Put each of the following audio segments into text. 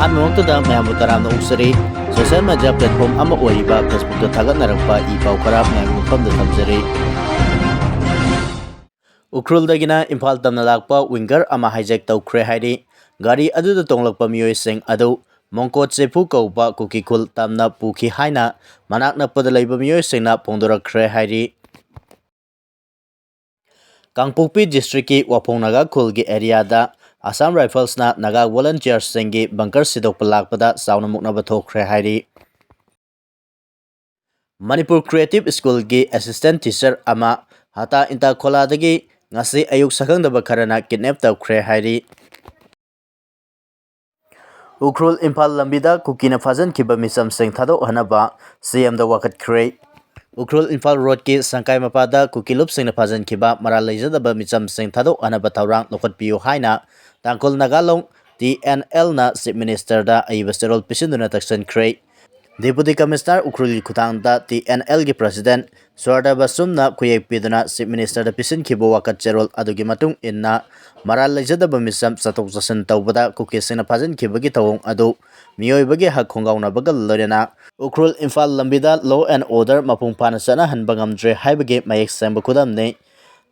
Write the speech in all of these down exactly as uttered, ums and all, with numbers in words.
ꯑꯍꯥꯟꯕꯃꯛꯇꯗ ꯃꯌꯥꯝꯕꯨ ꯇꯔꯥꯝꯅ ꯑꯣꯛꯆꯔꯤ꯫ Social media platform ꯑꯃ ꯑꯣꯏꯔꯤꯕ Facebookꯇ ꯊꯥꯒꯠꯅꯔꯛꯄ ꯏ ꯄꯥꯎ ꯈꯔ ꯃꯌꯥꯝꯒꯤ ꯃꯐꯝꯗ ꯊꯝꯖꯔꯤ꯫ ꯎꯈ꯭ꯔꯨꯜꯗꯒꯤꯅ ꯏꯝꯐꯥꯜ ꯇꯝꯅ ꯂꯥꯛꯄ winger ꯑꯃ hijack ꯇꯧꯈ꯭ꯔꯦ ꯍꯥꯏꯔꯤ꯫ ꯒꯥꯔꯤ ꯑꯗꯨꯗ ꯇꯣꯡꯂꯛꯄ ꯃꯤꯑꯣꯏꯁꯤꯡ ꯑꯗꯨ ꯃꯣꯡꯀꯣꯠ ꯆꯦꯐꯨ ꯀꯧꯕ ꯀꯨꯀꯤ ꯈꯨꯜ ꯇꯝꯅ ꯄꯨꯈꯤ ꯍꯥꯏꯅ ꯃꯅꯥꯛ ꯅꯛꯄꯗ ꯂꯩꯕ ꯃꯤꯑꯣꯏꯁꯤꯡꯅ ꯐꯣꯡꯗꯣꯔꯛꯈ꯭ꯔꯦ ꯍꯥꯏꯔꯤ꯫ ꯀꯥꯡꯄꯣꯛꯄꯤ districtꯀꯤ ꯋꯥꯐꯣꯡ ꯅꯥꯒꯥ ꯈꯨꯜꯒꯤ areaꯗ Assam Riflesꯅ ꯅꯥꯒꯥ volunteersꯁꯤꯡꯒꯤ bunker ꯁꯤꯗꯣꯛꯄ ꯂꯥꯛꯄꯗ ꯆꯥꯎꯅ ꯃꯨꯛꯅꯕ ꯊꯣꯛꯈ꯭ꯔꯦ ꯍꯥꯏꯔꯤ꯫ ꯃꯅꯤꯄꯨꯔ Creative Schoolꯒꯤ assistant teacher ꯑꯃ ꯍꯇꯥ ꯏꯟꯇꯥ ꯈꯣꯂꯥꯗꯒꯤ ꯉꯁꯤ ꯑꯌꯨꯛ ꯁꯛꯈꯪꯗꯕ ꯈꯔꯅ kidnap ꯇꯧꯈ꯭ꯔꯦ ꯍꯥꯏꯔꯤ꯫ ꯎꯈ꯭ꯔꯨꯜ ꯏꯝꯐꯥꯜ ꯂꯝꯕꯤꯗ ꯀꯨꯀꯤꯅ ꯐꯥꯖꯤꯟꯈꯤꯕ ꯃꯤꯆꯝꯁꯤꯡ ꯊꯥꯗꯣꯛꯍꯟꯅꯕ CMꯗ ꯋꯥꯀꯠꯈ꯭ꯔꯦ꯫ ꯎꯈ꯭ꯔꯨꯜ ꯏꯝꯐꯥꯜ roadꯀꯤ ꯁꯪꯀꯥꯏ ꯃꯄꯥꯗ ꯀꯨꯀꯤ ꯂꯨꯞꯁꯤꯡꯅ ꯐꯥꯖꯤꯟꯈꯤꯕ ꯃꯔꯥꯜ ꯂꯩꯖꯗꯕ ꯃꯤꯆꯝꯁꯤꯡ ꯊꯥꯗꯣꯛꯍꯟꯅꯕ ꯊꯧꯔꯥꯡ ꯂꯧꯈꯠꯄꯤꯌꯨ ꯍꯥꯏꯅ ꯇꯥꯡꯈꯨꯜ ꯅꯥꯒꯥ ꯂꯣꯡ TNLꯅ Chief Ministerꯗ ꯑꯏꯕ ꯆꯦꯔꯣꯜ ꯄꯤꯁꯤꯟꯗꯨꯅ ꯇꯛꯁꯤꯟꯈ꯭ꯔꯦ꯫ Deputy Commissioner ꯎꯈ꯭ꯔꯨꯜꯒꯤ ꯈꯨꯠꯊꯥꯡꯗ TNLꯒꯤ President ꯁ꯭ꯋꯔꯗ ꯕꯁꯨꯝꯅ ꯈꯨꯌꯦꯛ ꯄꯤꯗꯨꯅ Chief Ministerꯗ ꯄꯤꯁꯤꯟꯈꯤꯕ ꯋꯥꯀꯠ ꯆꯦꯔꯣꯜ ꯑꯗꯨꯒꯤ ꯃꯇꯨꯡ ꯏꯟꯅ, ꯃꯔꯥꯜ ꯂꯩꯖꯗꯕ ꯃꯤꯆꯝ ꯆꯠꯊꯣꯛ ꯆꯠꯁꯤꯟ ꯇꯧꯕꯗ ꯀꯨꯀꯤꯁꯤꯡꯅ ꯐꯥꯖꯤꯟꯈꯤꯕꯒꯤ ꯊꯧꯑꯣꯡ ꯑꯗꯨ ꯃꯤꯑꯣꯏꯕꯒꯤ ꯍꯛ ꯈꯣꯡꯒꯥꯎꯅꯕꯒ ꯂꯣꯏꯅꯅ ꯎꯈ꯭ꯔꯨꯜ ꯏꯝꯐꯥꯜ ꯂꯝꯕꯤꯗ law and order ꯃꯄꯨꯡ ꯐꯥꯅ ꯆꯠꯅꯍꯟꯕ ꯉꯝꯗ꯭ꯔꯦ ꯍꯥꯏꯕꯒꯤ ꯃꯌꯦꯛ ꯁꯦꯡꯕ ꯈꯨꯗꯝꯅꯤ꯫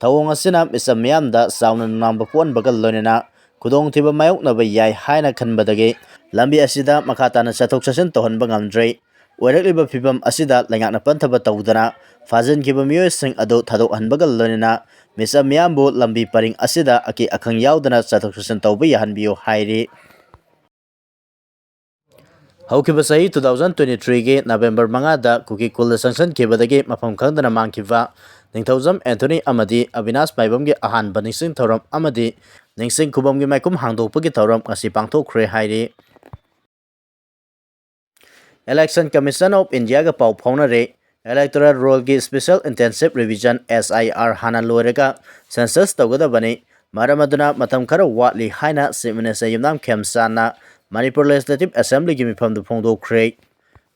ꯊꯧꯑꯣꯡ ꯑꯁꯤꯅ ꯃꯤꯆꯝ ꯃꯤꯌꯥꯝꯗ ꯆꯥꯎꯅ ꯅꯨꯡꯅꯥꯡꯕ ꯄꯣꯛꯍꯟꯕꯒ ꯂꯣꯏꯅꯅ ꯈꯨꯗꯣꯡꯊꯤꯕ ꯃꯥꯌꯣꯛꯅꯕ ꯌꯥꯏ ꯍꯥꯏꯅ ꯈꯟꯕꯗꯒꯤ ꯂꯝꯕꯤ ꯑꯁꯤꯗ ꯃꯈꯥ ꯇꯥꯅ ꯆꯠꯊꯣꯛ ꯆꯠꯁꯤꯟ ꯇꯧꯍꯟꯕ ꯉꯝꯗ꯭ꯔꯦ꯫ ꯑꯣꯏꯔꯛꯂꯤꯕ ꯐꯤꯕꯝ ꯑꯁꯤꯗ ꯂꯩꯉꯥꯛꯅ ꯄꯟꯊꯕ ꯇꯧꯗꯅ ꯐꯥꯖꯤꯟꯈꯤꯕ ꯃꯤꯑꯣꯏꯁꯤꯡ ꯑꯗꯨ ꯊꯥꯗꯣꯛꯍꯟꯕꯒ ꯂꯣꯏꯅꯅ ꯃꯤꯆꯝ ꯃꯤꯌꯥꯝꯕꯨ ꯂꯝꯕꯤ ꯄꯔꯤꯡ ꯑꯁꯤꯗ ꯑꯀꯤ ꯑꯈꯪ ꯌꯥꯎꯗꯅ ꯆꯠꯊꯣꯛ ꯆꯠꯁꯤꯟ ꯇꯧꯕ ꯌꯥꯍꯟꯕꯤꯌꯨ ꯍꯥꯏꯔꯤ꯫ ꯍꯧꯈꯤꯕ ꯆꯍꯤ two thousand twenty threeꯒꯤ November ꯃꯉꯥꯗ ꯀꯨꯀꯤ ꯈꯨꯜꯗ ꯆꯪꯁꯤꯟꯈꯤꯕꯗꯒꯤ ꯃꯐꯝ ꯈꯪꯗꯅ ꯃꯥꯡꯈꯤꯕ ꯅꯤꯡꯊꯧꯖꯝ ꯑꯦꯟꯊꯣꯅꯤ ꯑꯃꯗꯤ ꯑꯕꯤꯅꯥꯁ ꯃꯥꯏꯕꯝꯒꯤ ꯑꯍꯥꯟꯕ ꯅꯤꯡꯁꯤꯡ ꯊꯧꯔꯝ ꯑꯃꯗꯤ ꯅꯤꯡꯁꯤꯡ ꯈꯨꯕꯝꯒꯤ ꯃꯥꯏꯈꯨꯝ ꯍꯥꯡꯗꯣꯛꯄꯒꯤ ꯊꯧꯔꯝ ꯉꯁꯤ ꯄꯥꯡꯊꯣꯛꯈ꯭ꯔꯦ ꯍꯥꯏꯔꯤ꯫ Election Commission of Indiaꯒ ꯄꯥꯎ ꯐꯥꯎꯅꯔꯦ꯫ Electoral Rollꯒꯤ Special Intensive Revision, SIR, ꯍꯥꯟꯅ ꯂꯣꯏꯔꯒ census ꯇꯧꯒꯗꯕꯅꯤ꯫ ꯃꯔꯝ ꯑꯗꯨꯅ ꯃꯇꯝ ꯈꯔ ꯋꯥꯠꯂꯤ ꯍꯥꯏꯅ Chief Minister ꯌꯨꯝꯅꯥꯝ ꯈꯦꯝꯆꯥꯟꯅ Manipur Legislative Assemblyꯒꯤ ꯃꯤꯐꯝꯗꯨ ꯐꯣꯡꯗꯣꯛꯈ꯭ꯔꯦ꯫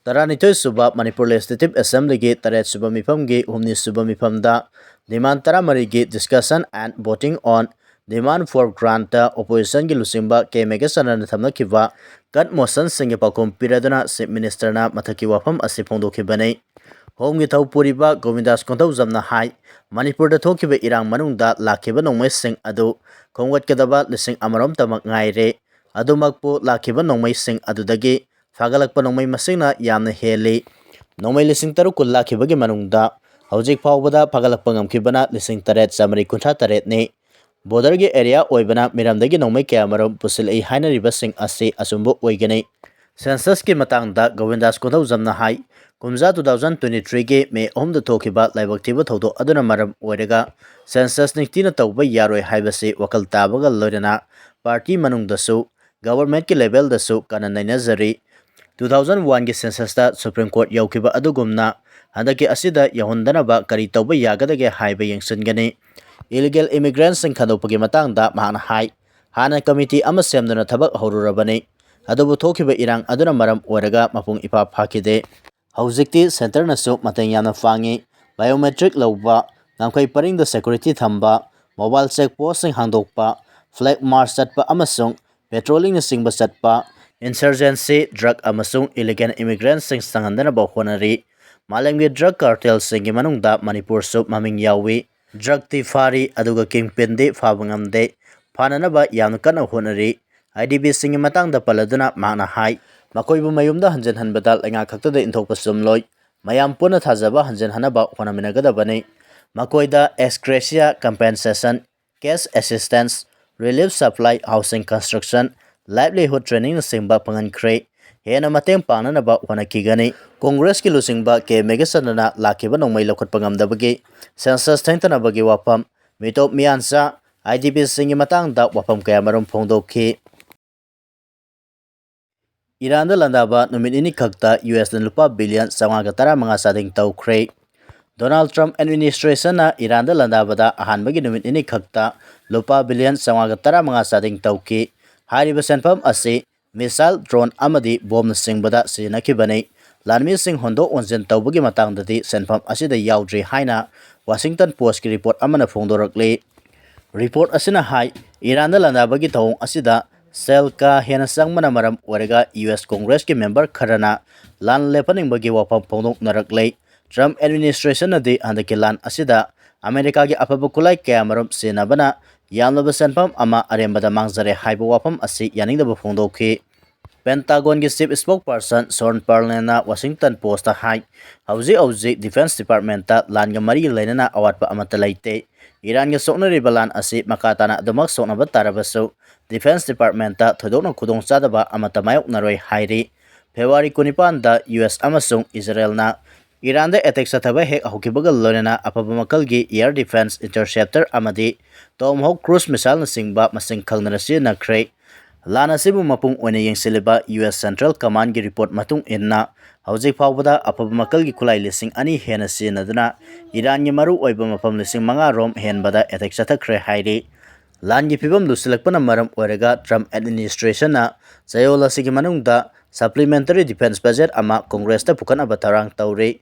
ꯇꯔꯥꯅꯤꯊꯣꯏ ꯁꯨꯕ Manipur Legislative Assemblyꯒꯤ ꯇꯔꯦꯠ ꯁꯨꯕ ꯃꯤꯐꯝꯒꯤ ꯍꯨꯝꯅꯤ ꯁꯨꯕ ꯃꯤꯐꯝꯗ demand ꯇꯔꯥꯃꯔꯤꯒꯤ Discussion and Voting on Demand for Grantꯇ oppositionꯒꯤ ꯂꯨꯆꯤꯡꯕ ꯀꯦ ꯃꯦꯘꯆꯟꯗ꯭ꯔꯅ ꯊꯝꯅꯈꯤꯕ ꯀꯠ ꯃꯣꯁꯟꯁꯤꯡꯒꯤ ꯄꯥꯎꯈꯨꯝ ꯄꯤꯔꯗꯨꯅ Chief Ministerꯅ ꯃꯊꯛꯀꯤ ꯋꯥꯐꯝ ꯑꯁꯤ ꯐꯣꯡꯗꯣꯛꯈꯤꯕꯅꯤ꯫ ꯍꯣꯝꯒꯤ ꯊꯧ ꯄꯨꯔꯤꯕ ꯒꯣꯕꯤꯟꯗꯥꯁ ꯀꯣꯟꯊꯧꯖꯝꯅ ꯍꯥꯏ, ꯃꯅꯤꯄꯨꯔꯗ ꯊꯣꯛꯈꯤꯕ ꯏꯔꯥꯡ ꯃꯅꯨꯡꯗ ꯂꯥꯛꯈꯤꯕ ꯅꯣꯡꯃꯩꯁꯤꯡ ꯑꯗꯨ ꯈꯣꯝꯒꯠꯀꯗꯕ ꯂꯤꯁꯤꯡ ꯑꯃꯔꯣꯝꯇꯃꯛ ꯉꯥꯏꯔꯦ꯫ ꯑꯗꯨꯃꯛꯄꯨ ꯂꯥꯛꯈꯤꯕ ꯅꯣꯡꯃꯩꯁꯤꯡ ꯑꯗꯨꯗꯒꯤ ꯐꯥꯒꯠꯂꯛꯄ ꯅꯣꯡꯃꯩ ꯃꯁꯤꯡꯅ ꯌꯥꯝꯅ ꯍꯦꯜꯂꯤ꯫ ꯅꯣꯡꯃꯩ ꯂꯤꯁꯤꯡ ꯇꯔꯨꯛ ꯀꯨꯟ ꯂꯥꯛꯈꯤꯕꯒꯤ ꯃꯅꯨꯡꯗ ꯍꯧꯖꯤꯛ ꯐꯥꯎꯕꯗ ꯐꯥꯒꯠꯂꯛꯄ ꯉꯝꯈꯤꯕꯅ ꯂꯤꯁꯤꯡ ꯇꯔꯦꯠ ꯆꯥꯃꯔꯤ ꯀꯨꯟꯊ꯭ꯔꯥ ꯇꯔꯦꯠꯅꯤ꯫ Borderꯒꯤ area ꯑꯣꯏꯕꯅ ꯃꯤꯔꯝꯗꯒꯤ ꯅꯣꯡꯃꯩ ꯀꯌꯥꯃꯔꯨꯝ ꯄꯨꯁꯤꯜꯂꯛꯏ ꯍꯥꯏꯅꯔꯤꯕꯁꯤꯡ ꯑꯁꯤ ꯑꯆꯨꯝꯕ ꯑꯣꯏꯒꯅꯤ꯫ Censusꯀꯤ ꯃꯇꯥꯡꯗ ꯒꯣꯕꯤꯟꯗꯥꯁ ꯀꯣꯟꯊꯧꯖꯝꯅ ꯍꯥꯏ, ꯀꯨꯝꯖꯥ two thousand twenty threeꯒꯤ May ꯑꯍꯨꯝꯗ ꯊꯣꯛꯈꯤꯕ ꯂꯥꯏꯕꯛ ꯊꯤꯕ ꯊꯧꯗꯣꯛ ꯑꯗꯨꯅ ꯃꯔꯝ ꯑꯣꯏꯔꯒ census ꯅꯤꯡꯊꯤꯅ ꯇꯧꯕ ꯌꯥꯔꯣꯏ ꯍꯥꯏꯕꯁꯤ ꯋꯥꯈꯜ ꯇꯥꯕꯒ ꯂꯣꯏꯅꯅ party ꯃꯅꯨꯡꯗꯁꯨ governmentꯀꯤ levelꯗꯁꯨ ꯀꯟꯅ ꯅꯩꯅꯖꯔꯤ꯫ Two thousand oneꯒꯤ censusꯇ Supreme Court ꯌꯧꯈꯤꯕ ꯑꯗꯨꯒꯨꯝꯅ ꯍꯟꯗꯛꯀꯤ ꯑꯁꯤꯗ ꯌꯧꯍꯟꯗꯅꯕ ꯀꯔꯤ ꯇꯧꯕ ꯌꯥꯒꯗꯒꯦ ꯍꯥꯏꯕ ꯌꯦꯡꯁꯤꯟꯒꯅꯤ꯫ Illegal immigrantꯁꯤꯡ ꯈꯟꯗꯣꯛꯄꯒꯤ ꯃꯇꯥꯡꯗ ꯃꯍꯥꯛꯅ ꯍꯥꯏ, ꯍꯥꯟꯅ committee ꯑꯃ ꯁꯦꯝꯗꯨꯅ ꯊꯕꯛ ꯍꯧꯔꯨꯔꯕꯅꯤ, ꯑꯗꯨꯕꯨ ꯊꯣꯛꯈꯤꯕ ꯏꯔꯥꯡ ꯑꯗꯨꯅ ꯃꯔꯝ ꯑꯣꯏꯔꯒ ꯃꯄꯨꯡ ꯏꯐꯥ ꯐꯥꯈꯤꯗꯦ꯫ ꯍꯧꯖꯤꯛꯇꯤ centreꯅꯁꯨ ꯃꯇꯦꯡ ꯌꯥꯝꯅ ꯄꯥꯡꯉꯤ꯫ Biometric ꯂꯧꯕ, ꯉꯝꯈꯩ ꯄꯔꯤꯡꯗ security ꯊꯝꯕ, mobile check postꯁꯤꯡ ꯍꯥꯡꯗꯣꯛꯄ, flag march ꯆꯠꯄ ꯑꯃꯁꯨꯡ patrollingꯅꯆꯤꯡꯕ ꯆꯠꯄ, insurgency, drug ꯑꯃꯁꯨꯡ illegal immigrantꯁꯤꯡ ꯆꯪꯍꯟꯗꯅꯕ ꯍꯣꯠꯅꯔꯤ꯫ ꯃꯥꯂꯦꯝꯒꯤ drug cartelꯁꯤꯡꯒꯤ ꯃꯅꯨꯡꯗ ꯃꯅꯤꯄꯨꯔꯁꯨ ꯃꯃꯤꯡ ꯌꯥꯎꯏ꯫ Drugꯇꯤ ꯐꯥꯔꯤ, ꯑꯗꯨꯒ kingpinꯗꯤ ꯐꯥꯕ ꯉꯝꯗꯦ꯫ ꯐꯥꯅꯅꯕ ꯌꯥꯝꯅ ꯀꯟꯅ ꯍꯣꯠꯅꯔꯤ꯫ IDPꯁꯤꯡꯒꯤ ꯃꯇꯥꯡꯗ ꯄꯜꯂꯗꯨꯅ ꯃꯍꯥꯛꯅ ꯍꯥꯏ, ꯃꯈꯣꯏꯕꯨ ꯃꯌꯨꯝꯗ ꯍꯟꯖꯤꯟꯍꯟꯕꯗ ꯂꯩꯉꯥꯛ ꯈꯛꯇꯗ ꯏꯟꯊꯣꯛꯄ ꯆꯨꯝꯂꯣꯏ꯫ ꯃꯌꯥꯝ ꯄꯨꯟꯅ ꯊꯥꯖꯕ ꯍꯟꯖꯤꯟꯍꯟꯅꯕ ꯍꯣꯠꯅꯃꯤꯟꯅꯒꯗꯕꯅꯤ꯫ ꯃꯈꯣꯏꯗ ex gratia compensation, cash assistance, relief supply, housing construction, livelihood trainingꯅꯆꯤꯡꯕ ꯐꯪꯍꯟꯈ꯭ꯔꯦ꯫ ꯍꯦꯟꯅ ꯃꯇꯦꯡ ꯄꯥꯡꯅꯅꯕ ꯍꯣꯠꯅꯈꯤꯒꯅꯤ꯫ Congressꯀꯤ ꯂꯨꯆꯤꯡꯕ ꯀꯦ ꯃꯦꯘꯆꯟꯗ꯭ꯔꯅ ꯂꯥꯛꯈꯤꯕ ꯅꯣꯡꯃꯩ ꯂꯧꯈꯠꯄ ꯉꯝꯗꯕꯒꯤ census ꯊꯦꯡꯊꯅꯕꯒꯤ ꯋꯥꯐꯝ, ꯃꯤꯇꯣꯞ ꯃꯤꯌꯥꯟꯆꯥ, IDPꯁꯤꯡꯒꯤ ꯃꯇꯥꯡꯗ ꯋꯥꯐꯝ ꯀꯌꯥꯃꯔꯨꯝ ꯐꯣꯡꯗꯣꯛꯈꯤ꯫ ꯏꯔꯥꯟꯗ ꯂꯥꯟꯗꯥꯕ ꯅꯨꯃꯤꯠ ꯅꯤꯅꯤ ꯈꯛꯇ USꯅ ꯂꯨꯄꯥ billion ꯆꯥꯝꯃꯉꯥꯒ ꯇꯔꯥꯃꯉꯥ ꯆꯥꯗꯤꯡ ꯇꯧꯈ꯭ꯔꯦ꯫ Donald Trump administrationꯅ ꯏꯔꯥꯟꯗ ꯂꯥꯟꯗꯥꯕꯗ ꯑꯍꯥꯟꯕꯒꯤ ꯅꯨꯃꯤꯠ ꯅꯤꯅꯤ ꯈꯛꯇ ꯂꯨꯄꯥ billion ꯆꯥꯝꯃꯉꯥꯒ ꯇꯔꯥꯃꯉꯥ ꯆꯥꯗꯤꯡ ꯇꯧꯈꯤ꯫ ꯍꯥꯏꯔꯤꯕ ꯁꯦꯟꯐꯝ ꯑꯁꯤ missile, drone ꯑꯃꯗꯤ ꯕꯣꯝꯅꯆꯤꯡꯕꯗ ꯁꯤꯖꯤꯟꯅꯈꯤꯕꯅꯤ꯫ ꯂꯥꯟꯃꯤꯁꯤꯡ ꯍꯣꯟꯗꯣꯛ ꯍꯣꯟꯖꯤꯟ ꯇꯧꯕꯒꯤ ꯃꯇꯥꯡꯗꯗꯤ ꯁꯦꯟꯐꯝ ꯑꯁꯤꯗ ꯌꯥꯎꯗ꯭ꯔꯤ ꯍꯥꯏꯅ Washington Postꯀꯤ report ꯑꯃꯅ ꯐꯣꯡꯗꯣꯔꯛꯂꯤ꯫ Report ꯑꯁꯤꯅ ꯍꯥꯏ, ꯏꯔꯥꯟꯗ ꯂꯥꯟꯗꯥꯕꯒꯤ ꯊꯧꯑꯣꯡ ꯑꯁꯤꯗ ꯁꯦꯜ ꯀꯥ ꯍꯦꯟꯅ ꯆꯪꯕꯅ ꯃꯔꯝ ꯑꯣꯏꯔꯒ ꯌꯨ ꯑꯦꯁ ꯀꯣꯡꯒ꯭ꯔꯦꯁꯀꯤ ꯃꯦꯝꯕꯔ ꯈꯔꯅ ꯂꯥꯟ ꯂꯦꯞꯍꯟꯅꯤꯡꯕꯒꯤ ꯋꯥꯐꯝ ꯐꯣꯡꯗꯣꯛꯅꯔꯛꯂꯦ꯫ ꯇ꯭ꯔꯝꯞ ꯑꯦꯗꯃꯤꯅꯤꯁꯇ꯭ꯔꯦꯁꯟꯅꯗꯤ ꯍꯟꯗꯛꯀꯤ ꯂꯥꯟ ꯑꯁꯤꯗ ꯑꯃꯦꯔꯤꯀꯥꯒꯤ ꯑꯐꯕ ꯈꯨꯠꯂꯥꯏ ꯀꯌꯥꯃꯔꯨꯝ ꯁꯤꯖꯤꯟꯅꯕꯅ ꯌꯥꯝꯂꯕ ꯁꯦꯟꯐꯝ ꯑꯃ ꯑꯔꯦꯝꯕꯗ ꯃꯥꯡꯖꯔꯦ ꯍꯥꯏꯕ ꯋꯥꯐꯝ ꯑꯁꯤ ꯌꯥꯅꯤꯡꯗꯕ ꯐꯣꯡꯗꯣꯛꯈꯤ꯫ ꯄꯦꯟꯇꯥꯒꯣꯟꯒꯤ ꯆꯤꯐ ꯏꯁꯄꯣꯛꯄꯔꯁꯟ ꯁꯣꯟ ꯄꯔꯂꯦꯟꯅ ꯋꯥꯁꯤꯡꯇꯟ ꯄꯣꯁꯇ ꯍꯥꯏ, ꯍꯧꯖꯤꯛ ꯍꯧꯖꯤꯛ ꯗꯤꯐꯦꯟꯁ ꯗꯤꯄꯥꯔꯠꯃꯦꯟꯇ ꯂꯥꯟꯒ ꯃꯔꯤ ꯂꯩꯅꯅ ꯑꯋꯥꯠꯄ ꯑꯃꯠꯇ ꯂꯩꯇꯦ꯫ ꯏꯔꯥꯟꯒ ꯁꯣꯛꯅꯔꯤꯕ ꯂꯥꯟ ꯑꯁꯤ ꯃꯈꯥ ꯇꯥꯅ ꯑꯗꯨꯃꯛ ꯁꯣꯛꯅꯕ ꯇꯥꯔꯕꯁꯨ, ꯗꯤꯐꯦꯟꯁ ꯗꯤꯄꯥꯔꯠꯃꯦꯟꯇ ꯊꯣꯏꯗꯣꯛꯅ ꯈꯨꯗꯣꯡꯆꯥꯗꯕ ꯑꯃꯠꯇ ꯃꯥꯌꯣꯛꯅꯔꯣꯏ ꯍꯥꯏꯔꯤ꯫ ꯐꯦꯕ꯭ꯔꯨꯋꯥꯔꯤ ꯀꯨꯟꯅꯤꯄꯥꯟꯗ ꯌꯨ ꯑꯦꯁ ꯑꯃꯁꯨꯡ ꯏꯖꯔꯦꯜꯅ ꯏꯔꯥꯟꯗ ꯑꯦꯇꯦꯛ ꯆꯠꯊꯕ ꯍꯦꯛ ꯍꯧꯈꯤꯕꯒ ꯂꯣꯏꯅꯅ ꯑꯐꯕ ꯃꯈꯜꯒꯤ ꯏꯌꯔ ꯗꯤꯐꯦꯟꯁ ꯏꯟꯇꯔꯁꯦꯞꯇꯔ ꯑꯃꯗꯤ ꯇꯣꯝꯍꯣꯛ ꯀ꯭ꯔꯨꯖ ꯃꯤꯁꯥꯏꯜꯅꯆꯤꯡꯕ ꯃꯁꯤꯡ ꯈꯪꯗꯅ ꯁꯤꯖꯤꯟꯅꯈ꯭ꯔꯦ꯫ ꯂꯥꯟ ꯑꯁꯤꯕꯨ ꯃꯄꯨꯡ ꯑꯣꯏꯅ ꯌꯦꯡꯁꯤꯜꯂꯤꯕ ꯌꯨ ꯑꯦꯁ ꯁꯦꯟꯇ꯭ꯔꯦꯜ ꯀꯃꯥꯟꯒꯤ ꯔꯤꯄꯣꯔꯠ ꯃꯇꯨꯡ ꯏꯟꯅ, ꯍꯧꯖꯤꯛ ꯐꯥꯎꯕꯗ ꯑꯐꯕ ꯃꯈꯜꯒꯤ ꯈꯨꯠꯂꯥꯏ ꯂꯤꯁꯤꯡ ꯑꯅꯤ ꯍꯦꯟꯅ ꯁꯤꯖꯤꯟꯅꯗꯨꯅ ꯏꯔꯥꯟꯒꯤ ꯃꯔꯨꯑꯣꯏꯕ ꯃꯐꯝ ꯂꯤꯁꯤꯡ ꯃꯉꯥ ꯔꯣꯝ ꯍꯦꯟꯕꯗ ꯑꯦꯇꯦꯛ ꯆꯠꯊꯈ꯭ꯔꯦ ꯍꯥꯏꯔꯤ꯫ ꯂꯥꯟꯒꯤ ꯐꯤꯕꯝ ꯂꯨꯁꯤꯜꯂꯛꯄꯅ ꯃꯔꯝ ꯑꯣꯏꯔꯒ ꯇ꯭ꯔꯝꯞ ꯑꯦꯗꯃꯤꯅꯤꯁꯇ꯭ꯔꯦꯁꯟꯅ ꯆꯌꯣꯜ ꯑꯁꯤꯒꯤ ꯃꯅꯨꯡꯗ ꯁꯄ꯭ꯂꯤꯃꯦꯟꯇꯔꯤ ꯗꯤꯐꯦꯟꯁ ꯕꯖꯦꯠ ꯑꯃ ꯀꯣꯡꯒ꯭ꯔꯦꯁꯇ ꯄꯨꯈꯠꯅꯕ ꯊꯧꯔꯥꯡ ꯇꯧꯔꯤ꯫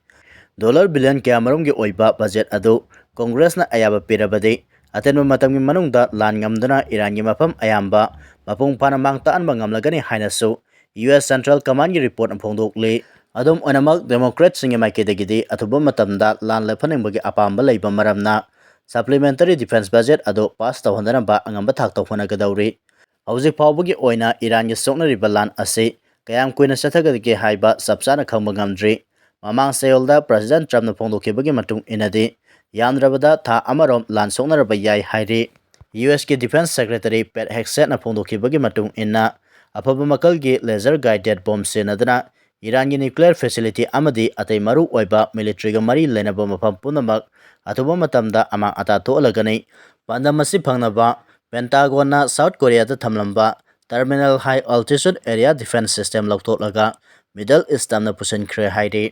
ꯗꯣꯂꯔ ꯕꯤꯂꯤꯌꯟ ꯀꯌꯥꯃꯔꯨꯝꯒꯤ ꯑꯣꯏꯕ ꯕꯖꯦꯠ ꯑꯗꯨ ꯀꯣꯡꯒ꯭ꯔꯦꯁꯅ ꯑꯌꯥꯕ ꯄꯤꯔꯕꯗꯤ, ꯑꯇꯦꯟꯕ ꯃꯇꯝꯒꯤ ꯃꯅꯨꯡꯗ ꯂꯥꯟ ꯉꯝꯗꯨꯅ ꯏꯔꯥꯟꯒꯤ ꯃꯐꯝ ꯑꯌꯥꯝꯕ ꯃꯄꯨꯡ ꯐꯥꯅ ꯃꯥꯡ ꯇꯥꯛꯍꯟꯕ ꯉꯝꯂꯒꯅꯤ ꯍꯥꯏꯅꯁꯨ ꯌꯨ ꯑꯦꯁ ꯁꯦꯟꯇ꯭ꯔꯦꯜ ꯀꯃꯥꯟꯒꯤ ꯔꯤꯄꯣꯔꯠꯅ ꯐꯣꯡꯗꯣꯛꯂꯤ꯫ ꯑꯗꯨꯝ ꯑꯣꯏꯅꯃꯛ, ꯗꯦꯃꯣꯀ꯭ꯔꯦꯠꯁꯤꯡꯒꯤ ꯃꯥꯏꯀꯩꯗꯒꯤꯗꯤ ꯑꯊꯨꯕ ꯃꯇꯝꯗ ꯂꯥꯟ ꯂꯦꯞꯍꯟꯅꯤꯡꯕꯒꯤ ꯑꯄꯥꯝꯕ ꯂꯩꯕ ꯃꯔꯝꯅ, ꯁꯄ꯭ꯂꯤꯃꯦꯟꯇꯔꯤ ꯗꯤꯐꯦꯟꯁ ꯕꯖꯦꯠ ꯑꯗꯨ ꯄꯥꯁ ꯇꯧꯍꯟꯗꯅꯕ ꯑꯉꯝꯕ ꯊꯥꯛꯇ ꯍꯣꯠꯅꯒꯗꯧꯔꯤ꯫ ꯍꯧꯖꯤꯛ ꯐꯥꯎꯕꯒꯤ ꯑꯣꯏꯅ ꯏꯔꯥꯟꯒꯤ ꯁꯣꯛꯅꯔꯤꯕ ꯂꯥꯟ ꯑꯁꯤ ꯀꯌꯥꯝ ꯀꯨꯏꯅ ꯆꯠꯊꯒꯗꯒꯦ ꯍꯥꯏꯕ ꯆꯞ ꯆꯥꯅ ꯈꯪꯕ ꯉꯝꯗ꯭ꯔꯤ꯫ ꯃꯃꯥꯡ ꯆꯌꯣꯜꯗ ꯄ꯭ꯔꯦꯁꯤꯗꯦꯟꯠ ꯇ꯭ꯔꯝꯞꯅ ꯐꯣꯡꯗꯣꯛꯈꯤꯕꯒꯤ ꯃꯇꯨꯡ ꯏꯟꯅꯗꯤ, ꯌꯥꯝꯗ꯭ꯔꯕꯗ ꯊꯥ ꯑꯃꯔꯣꯝ ꯂꯥꯟ ꯁꯣꯛꯅꯔꯕ ꯌꯥꯏ ꯍꯥꯏꯔꯤ꯫ ꯌꯨ ꯑꯦꯁꯀꯤ ꯗꯤꯐꯦꯟꯁ ꯁꯦꯀ꯭ꯔꯦꯇꯔꯤ ꯄꯦꯠ ꯍꯦꯒꯁꯦꯠꯅ ꯐꯣꯡꯗꯣꯛꯈꯤꯕꯒꯤ ꯃꯇꯨꯡ ꯏꯟꯅ, ꯑꯐꯕ ꯃꯈꯜꯒꯤ ꯂꯦꯖꯔ ꯒꯥꯏꯗꯦꯠ ꯕꯣꯝ ꯁꯤꯖꯤꯟꯅꯗꯨꯅ ꯏꯔꯥꯟꯒꯤ ꯅ꯭ꯌꯨꯀ꯭ꯂꯤꯌꯔ ꯐꯦꯁꯤꯂꯤꯇꯤ ꯑꯃꯗꯤ ꯑꯇꯩ ꯃꯔꯨ ꯑꯣꯏꯕ ꯃꯤꯂꯤꯇ꯭ꯔꯤꯒ ꯃꯔꯤ ꯂꯩꯅꯕ ꯃꯐꯝ ꯄꯨꯝꯅꯃꯛ ꯑꯊꯨꯕ ꯃꯇꯝꯗ ꯑꯃꯥꯡ ꯑꯇꯥ ꯊꯣꯛꯍꯜꯂꯒꯅꯤ꯫ ꯄꯥꯟꯗꯝ ꯑꯁꯤ ꯐꯪꯅꯕ ꯄꯦꯟꯇꯥꯒꯣꯟꯅ ꯁꯥꯎꯠ ꯀꯣꯔꯤꯌꯥꯗ ꯊꯝꯂꯝꯕ ꯇꯔꯃꯤꯅꯦꯜ ꯍꯥꯏ ꯑꯜꯇꯤꯆꯨꯗ ꯑꯦꯔꯤꯌꯥ ꯗꯤꯐꯦꯟꯁ ꯁꯤꯁꯇꯦꯝ ꯂꯧꯊꯣꯛꯂꯒ ꯃꯤꯗꯜ ꯏꯁ ꯇꯝꯅ ꯄꯨꯁꯤꯟꯈ꯭ꯔꯦ ꯍꯥꯏꯔꯤ꯫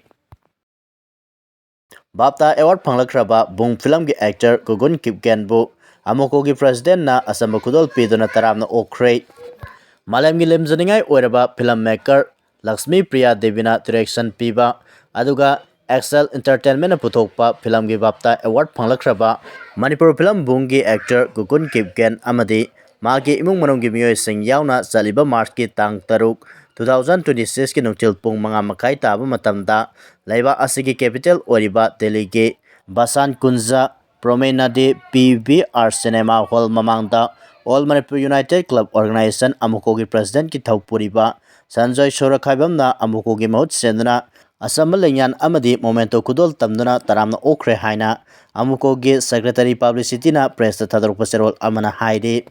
ꯕꯥꯞꯇꯥ ꯑꯦꯋꯥꯔꯗ ꯐꯪꯂꯛꯈ꯭ꯔꯕ ꯕꯨꯡ ꯐꯤꯂꯝꯒꯤ ꯑꯦꯛꯇꯔ ꯒꯨꯒꯨꯟ ꯀꯤꯞꯒꯦꯟꯕꯨ ꯑꯃꯣꯀꯣꯒꯤ ꯄ꯭ꯔꯦꯁꯤꯗꯦꯟꯠꯅ ꯑꯆꯝꯕ ꯈꯨꯗꯣꯜ ꯄꯤꯗꯨꯅ ꯇꯔꯥꯝꯅ ꯑꯣꯛꯈ꯭ꯔꯦ꯫ ꯃꯥꯂꯦꯝꯒꯤ ꯂꯦꯝꯖꯅꯤꯡꯉꯥꯏ ꯑꯣꯏꯔꯕ ꯐꯤꯂꯝ ꯃꯦꯀꯔ ꯂꯛꯁꯃꯤ ꯄ꯭ꯔꯤꯌꯥ ꯗꯦꯕꯤꯅ ꯗꯤꯔꯦꯛꯁꯟ ꯄꯤꯕ, ꯑꯗꯨꯒ ꯑꯦꯛꯁꯦꯜ ꯏꯟꯇꯔꯇꯦꯟꯃꯦꯟꯅ ꯄꯨꯊꯣꯛꯄ ꯐꯤꯂꯝꯒꯤ ꯕꯥꯞꯇꯥ ꯑꯦꯋꯥꯔꯗ ꯐꯪꯂꯛꯈ꯭ꯔꯕ ꯃꯅꯤꯄꯨꯔ ꯐꯤꯂꯝ ꯕꯨꯡꯒꯤ ꯑꯦꯛꯇꯔ ꯒꯨꯒꯨꯟ ꯀꯤꯞꯒꯦꯟ ꯑꯃꯗꯤ ꯃꯥꯒꯤ ꯏꯃꯨꯡ ꯃꯅꯨꯡꯒꯤ ꯃꯤꯑꯣꯏꯁꯤꯡ ꯌꯥꯎꯅ ꯆꯠꯂꯤꯕ ꯃꯥꯔꯆꯀꯤ ꯇꯥꯡ ꯇꯔꯨꯛ, two thousand twenty six ꯀꯤ ꯅꯨꯡꯊꯤꯜ ꯄꯨꯡ ꯃꯉꯥ ꯃꯈꯥꯏ ꯇꯥꯕ ꯃꯇꯝꯗ ꯂꯩꯕꯥꯛ ꯑꯁꯤꯒꯤ capital ꯑꯣꯏꯔꯤꯕ ꯗꯦꯜꯂꯤꯒꯤ ꯕꯁꯥꯟ ꯀꯨꯟꯖ ꯄ꯭ꯔꯣꯃꯦꯅꯥꯗꯤ P V R Cinema Hall ꯃꯃꯥꯡꯗ All Manipur United Club Organization ꯑꯃꯨꯀꯣꯒꯤ presidentꯀꯤ ꯊꯧꯄꯨꯔꯤꯕ Sanjoy ꯁꯨꯔꯈꯥꯏꯕꯝꯅ ꯑꯃꯨꯀꯣꯒꯤ ꯃꯍꯨꯠ ꯁꯤꯟꯗꯨꯅ ꯑꯆꯝꯕ ꯂꯦꯡꯌꯥꯟ ꯑꯃꯗꯤ memento ꯈꯨꯗꯣꯜ ꯇꯝꯗꯨꯅ ꯇꯔꯥꯝꯅ ꯑꯣꯛꯈ꯭ꯔꯦ ꯍꯥꯏꯅ ꯑꯃꯨꯀꯣꯒꯤ secretary publicityꯅ pressꯇ ꯊꯥꯗꯣꯔꯛꯄ ꯆꯦꯔꯣꯜ ꯑꯃꯅ ꯍꯥꯏꯔꯤ꯫